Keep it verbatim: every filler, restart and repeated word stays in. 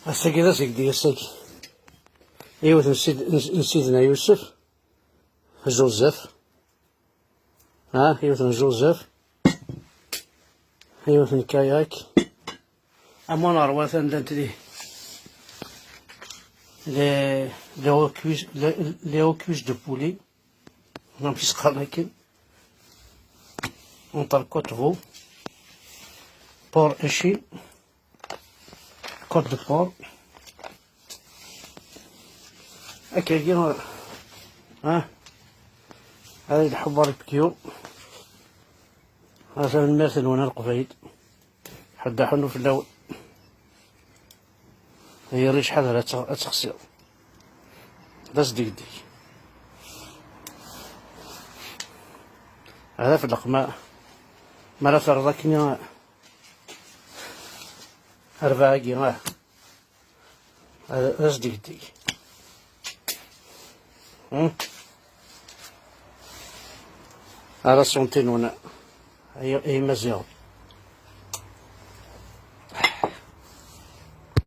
Ass-agi d azegdi, ass-agi. Yiwet n Sid-, n, n Sidna Yusef, Joseph. Ha, yiwet n Joseph. Yiwet n kayak. Aman ar watan llant di les, les requus-, les, les requus de poulet. Amek i s-qqaren akken? Entre côte veau, porc échine, côte de porc. Akkagi, ha? Ad ilḥu barbecue. Ha, tanemmirt-nwen a Leqbayel. Ḥedd aḥunnu fell-awen. Ay rric, ḥader ad tex-, ad texsiḍ. D asdegdeg. Ad afleq ma, ma ara terreḍ akken rrbeɛ-agi, ah. Ad, ad asdegdeg. Hmm? Ara suntinuna. Ay, ay Imaziɣen.